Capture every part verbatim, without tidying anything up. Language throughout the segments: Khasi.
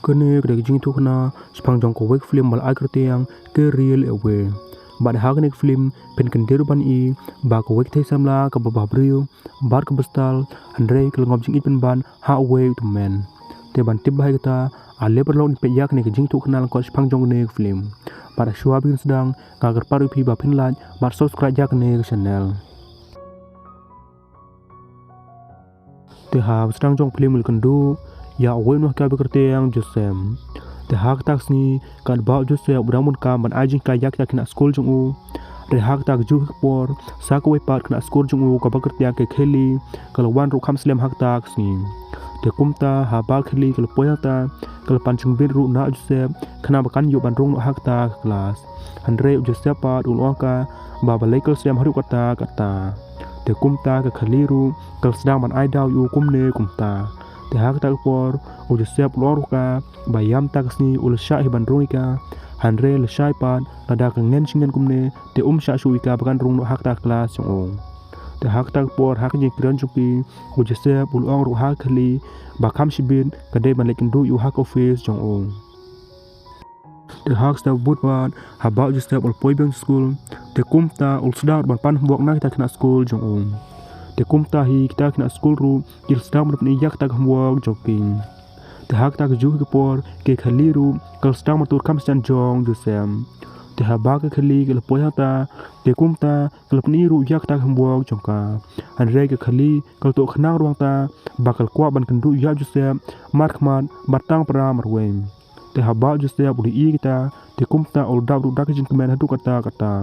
Kane ka dei ka jingïathuhkhana shaphang jong kawei ka film ba la ai kyrteng Career Away. Bad ha kane ka film phin kyndit ruh ban i ba kawei ka thei samla kaba bhabriew bad kaba style, hynrei ka lyngngoh jingïeit pynban ha uwei u tymmen. Te ban tip bha ïa kata, ale paralok ngin peit ïa kane ka jingïathuhkhana lyngkot shaphang jong kane ka film. Bad shuwa ba ngin sdang, nga kyrpad ïa phi ba phin like bad subscribe ïa kane ka channel. Te haba sdang jong ka film ngi la ïakynduh ïa uwei u nonghikai ba kyrteng Joseph. Te ha kata ka sngi katba u Joseph u dang bun kam ban ai jinghikai ïa kita ki khynnah skul jong u, hynrei ha kata kajuh ka por sa kawei pat ka khynnah skul jong u kaba kyrteng ka Kelly ka la wan ruh kham slem ha kata ka sngi. Te kumta haba ka Kelly ka la poi hangta, ka la pan jingbit ruh na u Joseph khnang ba kan ïoh ban rung noh ha kata ka klas. Hynrei u Joseph pat u la ong ïa ka ba balei ka la slem haduh katta katta. Te kumta ka Kelly ruh ka la sdang ban ai daw ïa u kumne kumta. Te ha kata ka por u Joseph u la ong ruh ïa ka ba ïa mynta ka sngi u la shah hi ban rung ïa ka, hynrei lashai pat lada ka ngen shi ngen kumne te um shah shuh ïa ka ba kan rung noh ha kata ka klas jong u. Te ha kata ka por ha ka jingkren jong ki, u Joseph u la ong ruh ha ka Kelly ba kham shibit ka dei ban leit kynduh ïa u ha ka office jong u. Te ha ka step bud pat haba u Joseph u la poi biang sha skul, te kumta u la sdang ruh ban pan homework na kita ki khynnah skul jong u. Te kumta hi kita ki khynnah skul ruh ki la sdang ban pyni ïa kata ka homework jong ki. Te ha kata kajuh ka por ka Kelly ruh ka la sdang ban tur kham shisien jong u Joseph. Te haba ka Kelly ka la poi hangta, te kumta ka la pyni ruh ïa kata ka homework jong ka. Hynrei ka Kelly ka la tuh khnang ruh hangta ba ka la kwah ban kynduh ïa u Joseph markhmat bad tang para marwei. Te haba u Joseph u la ïohi ïa kata, te kumta u la dap ruh da ka jingkmen haduh katta katta.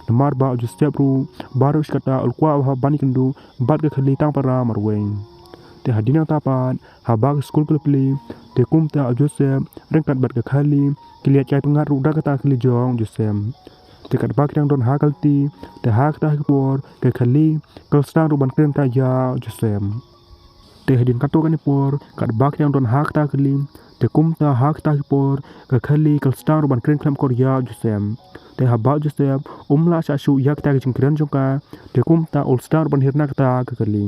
Namar ba u Joseph ruh baroh shi katta u la kwah bha ban ïakynduh bad ka Kelly tang para marwei. Te hadien nangta pat haba ka skul ka la plie, te kumta u Joseph ryngkat bad ka Kelly ki la ïaid kai pyngngad ruh da kata ka kali jong u Joseph. Te katba ki dang don ha ka lynti, te ha kata ka por ka Kelly ka la sdang ruh ban kren ïa kata ïa u Joseph. Te hadien katto katne por katba ki dang don ha kata ka kali, te kumta ha kata ka por ka Kelly ka la sdang ruh ban kren khlem akor ïa u Joseph. Te haba u Joseph um lah shah shuh ïa kata ka jingkren jong ka, te kumta u la sdang ruh ban hiar na kata ka kali.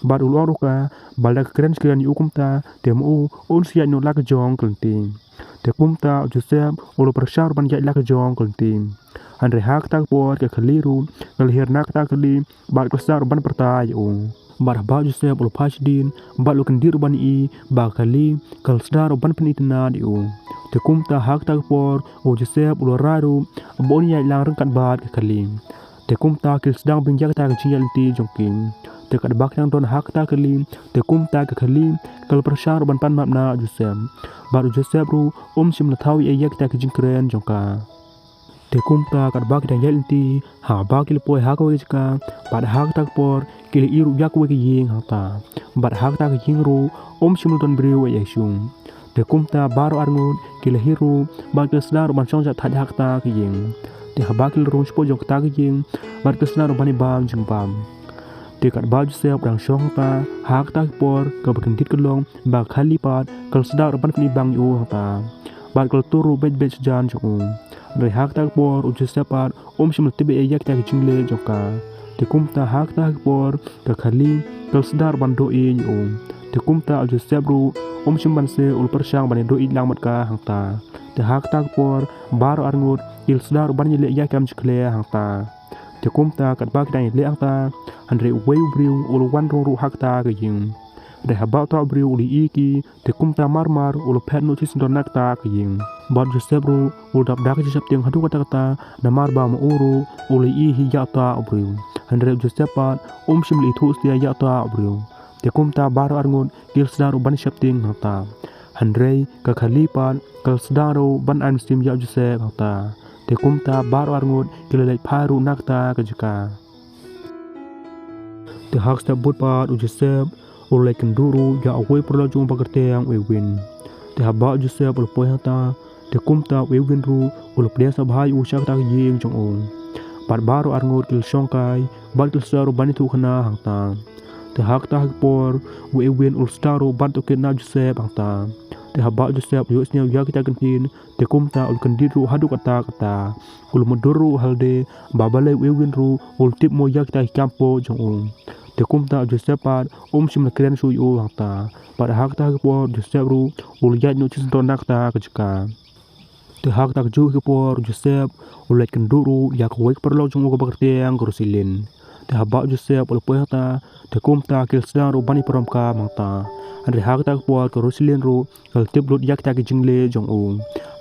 Bad u la ong ruh ïa ka ba lada ka kren shi kren ïa u kumta, te ma u un sa ïaid noh la ka jong ka lynti. Te kumta u Joseph u la pyrshang ruh ban ïaid la ka jong ka lynti. Hynrei ha kata ka por ka Kelly ruh ka la hiar na kata ka kali bad ka la sdang ruh ban pyrta ïa u. Bad haba u Joseph u la phai shadien bad u la kyndit ruh ban ïohi ba ka Kelly ka la sdang ruh ban pynitynnad ïa u. Te kumta ha kata ka por u Joseph u la rai ruh ba un ïaid lang ryngkat bad ka Kelly. Te kumta ki la sdang biang ïa kata ka jingïaid lynti jong ki. Te katba ki dang don ha kata ka kali, te kumta ka Kelly ka la pyrshang ruh ban pan map na u Joseph. Bad u Joseph ruh um shym la thaw ei ei ïa kata ka jingkren jong ka. Te kumta katba ki dang ïaid lynti, haba ki la poi ha kawei ka jaka, bad ha kata ka por ki la ïohi ruh ïa kawei ka ïing hangta. Bad ha kata ka ïing ruh um shym la don briew ei ei shuh. Te kumta baroh arngut ki la hiar ruh bad ki la sdang ruh ban shong jahthait ha kata ka ïing. Te haba ki la rung shapoh jong kata ka ïing bad ki la sdang ruh ban ïa bam jingbam. Te katba u Joseph u dang shong hangta, ha kata ka por kaba kyndit ka long ba ka Kelly pat ka la sdang ruh ban pyni bang ïa u hangta. Bad ka la tur ruh beit beit shajan jong u. Hynrei ha kata ka por u Joseph pat um shym la tip ei ei ïa kata ka jingleh jong ka. Te kumta ha kata ka por ka Kelly ka la sdang ruh ban doh ïa u. Te kumta u Joseph ruh um shym ban seh, u la pyrshang ban ïa doh ïa lang bad ka hangta. Te ha kata ka por baroh arngut ki la sdang ruh ban ïaleh ïa ka kem jakhlia hangta. Te kumta katba ki dang ïaleh hangta, hynrei uwei u briew u la wan rung ruh ha kata ka ïing. Hynrei haba uta u briew u la ïohi ïa ki, te kumta mar mar u la phet noh shisyndon na kata ka ïing. Bad u Joseph ruh u la dap da ka jingsheptieng haduh katta katta, namar ba ma u ruh u la ïohi hi ïa uta u briew. Hynrei u Joseph pat um shym la ithuh satia ïa uta u briew. Te kumta baroh arngut ki la sdang ruh ban sheptieng hangta. Hynrei ka Kelly pat ka la sdang ruh ban ai mynsiem ïa u Joseph hangta. Te kumta baroh arngut ki la leit phai ruh na kata ka jaka. Te ha ka step bud pat u Joseph u la leit kynduh ruh ïa uwei u paralok jong u ba kyrteng u Edwin. Te haba u Joseph u la poi hangta, te kumta u Edwin ruh u la pdiang sngewbha ïa u sha kata ka ïing jong u. Bad baroh arngut ki la shongkai bad ki la sdang ruh ban ïathuhkhana hangta. Te ha kata ka por u Edwin u la sdang ruh ban tohkit na u Joseph hangta. Te haba u Joseph u ïohsngew ïa kita ki ktien, te kumta u la kyndit ruh haduh katta katta. U la mutdur ruh ha lade ba balei u Edwin ruh u la tip mo ïa kita ki kam pohjong u. Te Te kumta u Joseph pat um shym la kren shuh ïa u hangta. Bad ha kata ka por u Joseph ruh u la ïaid noh shisyndon na kata ka jaka. Te ha kata ka juh ka por u Joseph u la leit kynduh ruh ïa kawei ka paralok jong u kaba kyrteng ka Rosilin. Te haba u Joseph u la poi hangta, te kumta ki la sdang ruh ban ïa parom kam hangta. Hynrei ha kata ka por ka Rosilin ruh ka la tip lut ïa kata ka jingleh jong u.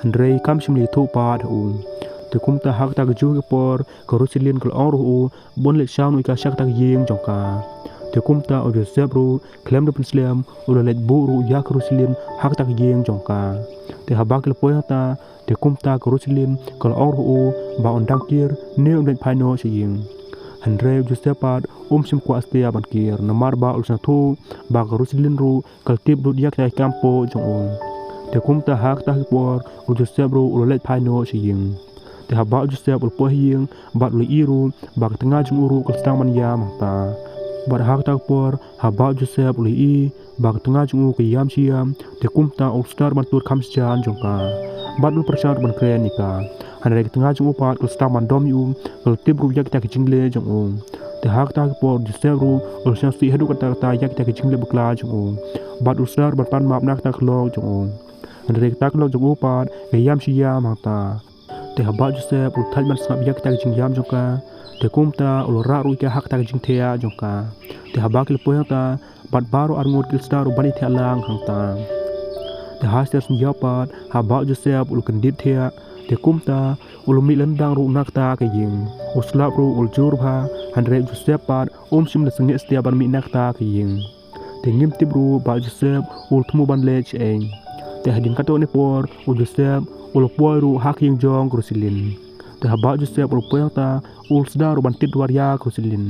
Hynrei kam shym la ïathuh pat ha u. Te kumta ha kata ka juh ka por ka Rosilin ka la ong ruh ha u ba un leit shaw noh ïa ka sha kata ka ïing jong ka. Te kumta u Joseph ruh khlem da pynslem u la leit buh ruh ïa ka Rosilin ha kata ka ïing jong ka. Te haba ki la poi hangta, te kumta ka Rosilin ka la ong ruh ha u ba un dang kir ne un leit phai noh sha ïing. Hynrei u Joseph pat um shym kwah stet ban kir namar ba u la sngewthuh ba ka Rosilin ruh ka la tip lut ïa kata ka kam pohjong jong u. Te kumta ha kata ka por u Joseph ruh u la leit phai noh sha ïing. Te haba u Joseph u la poi ha ïing bad u la ïohi ruh ba ka tnga jong u ruh ka la sdang ban ïam hangta. Bad ha kata ka por haba u Joseph u la ïohi ba ka tnga jong u ka ïam shi ïam, te kumta u la sdang ban tur kham sha jan jong ka. Bad u la pyrshang ban kren ïa ka. Hynrei ka tnga jong u pat ka la sdang ban dom ïa u, ka la tip ruh ïa kata ka jingleh jong u. Te ha kata ka por u Joseph ruh u la sngewsih haduh katta katta ïa kata ka jingleh bakla jong u. Bad u la sdang ban pan map na kata ka lok jong u. Hynrei kata ka lok jong u pat ka ïam shi ïam hangta. Te haba u Joseph u la thait ban sngap ïa kata ka jingïam jong ka, te kumta u la rah ruh ïa ka ha kata ka jingthiah jong ka. Te haba ki la poi hangta bad baroh arngut ki la sdang ruh ban ïathiah lang hangta. Te ha shisien sngi ïaw pat haba u Joseph u la kyndit thiah, te kumta u la mih lyndang ruh na kata ka ïing. U slap ruh u la jur bha, hynrei u Joseph pat um shym la sangeh stet ban mih na kata ka ïing. Te ngim tip ruh ba u Joseph u la thmu ban leit shaei. Te hadien katto katne por u Joseph u la poi ruh ha ka ïing jong ka Rosilin. Te haba u Joseph u la poi hangta u la sdang ruh ban tied dwar ïa ka Rosilin.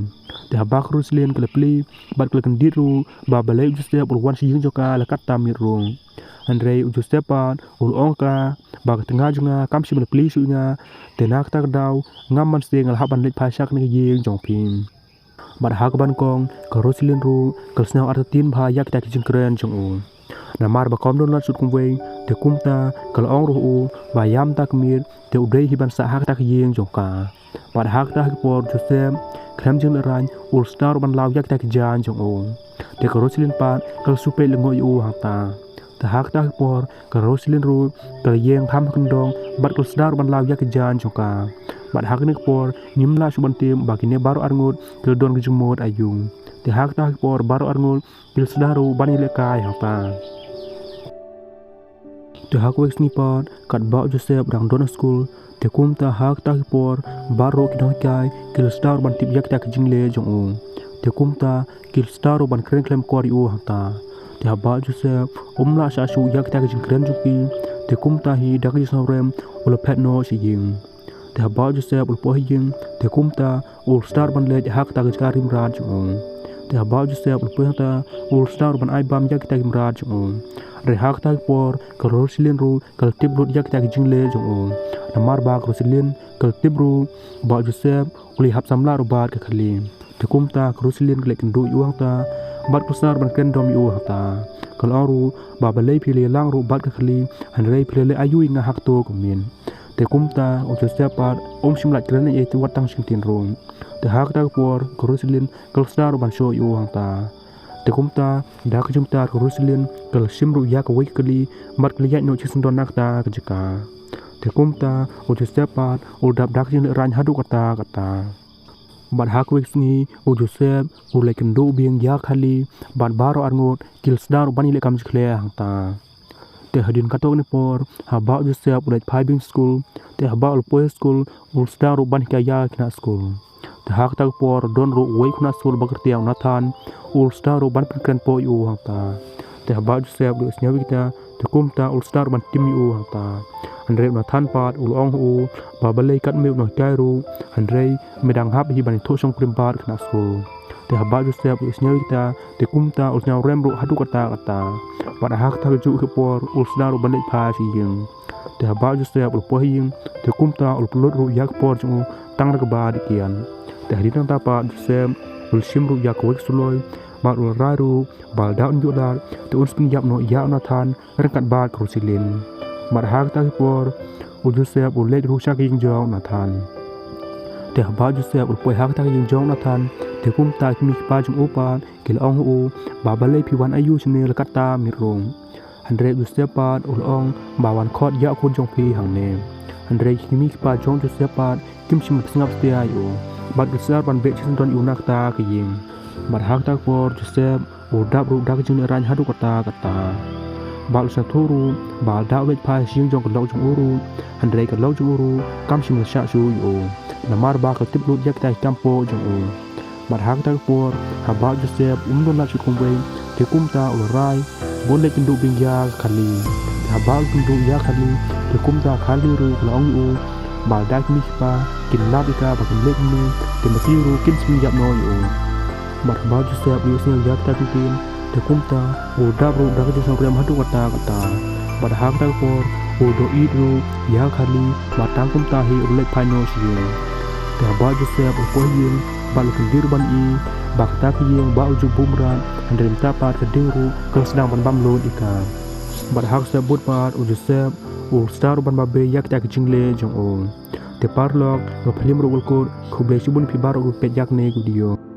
Te haba ka Rosilin ka la plie bad ka la kyndit ruh ba balei u Joseph u la wan sha ïing jong ka la katta miet ruh. Hynrei u Joseph pat u la ong ha ka ba ka tnga jong nga kam shym la plie shuh ïa nga, te na kata ka daw ngam banse nga la hap ban leit phai sha kane ka ïing jong phi. Bad ha kaba nyngkong ka Rosilin ruh ka la sngew artatien bha ïa kita ki jingkren jong u. Namar ba ka ym don lad shuh kumwei, te kumta ka la ong ruh ha u ba ïa mynta ka miet te u dei hi ban sah ha kata ka ïing jong ka. Bad ha kata ka por u Joseph khlem jinglehrain u la sdang ruh ban law ïa kita ki jaiñ jong u. Te ka Rosilin pat ka la shu peit lyngngoh ïa u hangta. Te ha kata ka por ka Rosilin ruh ka la ïeng kham ha kyndong bad ka la sdang ruh ban law ïa ki jaiñ jong ka. Bad ha kane ka por ngim lah shuh ban tip ba kine baroh arngut ki la don ka jingmut aïu. Te ha kata ka por baroh arngut ki la sdang ruh ban ïalehkai hangta. Te ha kawei ka sngi pat katba u Joseph u dang don ha skul, te kumta ha kata ka por baroh ki nonghikai ki la sdang ruh ban tip ïa kita ki jingleh jong u. Te kumta ki la sdang ruh ban kren khlem akor ïa u hangta. Te haba u Joseph um lah shah shuh ïa kita ki jingkren jong ki, te kumta hi da ka jingsngewrem u la phet noh sha ïing. Te haba u Joseph u la poi ha ïing, te kumta u la sdang ruh ban leit ha kata ka jaka ri mrad jong u. Te haba u Joseph u la poi hangta u la sdang ruh ban ai bam ïa kita ki mrad jong u. Hynrei ha kata ka por ka Rosilin ruh ka la tip lut ïa kita ki jingleh jong u. Namar ba ka Rosilin ka la tip ruh ba u Joseph u la ïahap samla ruh bad ka Khali. Te kumta ka Rosilin ka la ïakynduh ïa u hangta bad ka la sdang ruh ban kren dom ïa u hangta. Ka la ong ruh ba balei phi la ïalang ruh bad ka Khali, hynrei phi la leh aïu ïa nga ha kato ka miet. Te kumta u Joseph pat um shym lah kren ei ei wat tang shi kyntien ruh. Te ha kata ka por ka Rosilin ka la sdang ruh ban shoh ïa u hangta. Te kumta da ka jingbitar ka Rosilin ka la shim ruh ïa kawei ka kali bad ka la ïaid noh shisyndon na kata ka jaka. Te kumta u Joseph pat u la dap da ka jinglehrain haduh katta katta. Bad ha kawei ka sngi u Joseph u la ïakynduh biang ïa ka Khali bad baroh arngut ki la sdang ruh ban ïaleh kam jingkhleh hangta. Te hadien katto katne por haba u Joseph u la leit phai biang skul, te haba u la poi skul u la sdang ruh ban hikai ïa ki khynnah skul. Te ha kata ka por don ruh uwei u khynnah skul ba kyrteng u Nathan, u la sdang ruh ban pynkren pop ïa u hangta. Te haba u Joseph u la ïohsngew ïa kita, te kumta u la sdang ruh ban tim ïa u hangta. Hynrei u Nathan pat u la ong ha u ba balei katne me u nonghikai ruh, hynrei me dang hap hi ban ïathuh shongkurim bad ki khynnah skul. Te haba u Joseph u la ïohsngew ïa kita, te kumta u la sngewrem ruh haduh katta katta. Bad ha kata ka juh ka por u la sdang ruh ban leit phai sha ïing. Te haba u Joseph u la poi ha ïing, te kumta u la pynlut ruh ïa ka por jong u tang da kaba dih kiad. Te hadien nangta pat u Joseph u la shim ruh ïa kawei ka suloi bad u la rai ruh ba lada un ïoh lad te un sa pynïap noh ïa u Nathan ryngkat bad ka Rosilin. Bad ha kata ka por u Joseph u la leit ruh sha ka ïing jong u Nathan. Te haba u Joseph u la poi ha kata ka ïing jong u Nathan, Te kumta ki kmie ki kpa jong u pat ki la ong ha u, ba balei phi wan aïu shane la katta miet ruh. Hynrei u Joseph pat u la ong, ba wan khot ïa khun jong phi hangne. Hynrei ki kmie ki kpa jong u Joseph pat kim shym la pynsngap satia ïa u. Bad u la sdang ban beh shisyndon ïa u na kata ka ïing. Bad ha kata ka por u Joseph u la dap ruh da ka jinglehrain haduh katta katta. Bad u la sngewthuh ruh ba lada u leit phai sha ïing jong ka lok jong u ruh, hynrei ka lok jong u ruh kam shym la shah shuh ïa u, namar ba ka la tip lut ïa kita ki kam poh jong u. Bad ha kata ka por, haba u Joseph um don lad shuh kumwei, te kumta u la rai ba un leit kynduh biang ïa ka Khali. Haba u la kynduh ïa ka Khali, te kumta ka Khali ruh ka la ong ïa u, ba lada ki kmie ki kpa kin lap ïa ka ba kin leh kumne, te ma ki ruh kin sa pynïap noh ïa u. Bad haba u Joseph u ïohsngew ïa kata ka ktien, te kumta u la dap ruh da ka jingsngewrem haduh katta katta. Bad ha kata ka por u la ïoh ïeit ruh ïa ka Khali, bad tang kumta hi u la leit phai noh sha ïing. Te haba u Joseph u la poi ha ïing, bad u la kyntiew ruh ban i ba kata ka ïing ba u la ju buh mrad, hynrei mynta pat ka ding ruh ka la sdang ban bam lut ïa ka. Bad ha ka step bud pat u Joseph u la sdang ruh ban babe ïa kita ki jingleh jong u. Te paralok, nga Phlim ruh u la kut, khublei shibun phi baroh kiba peit ïa kane ka video.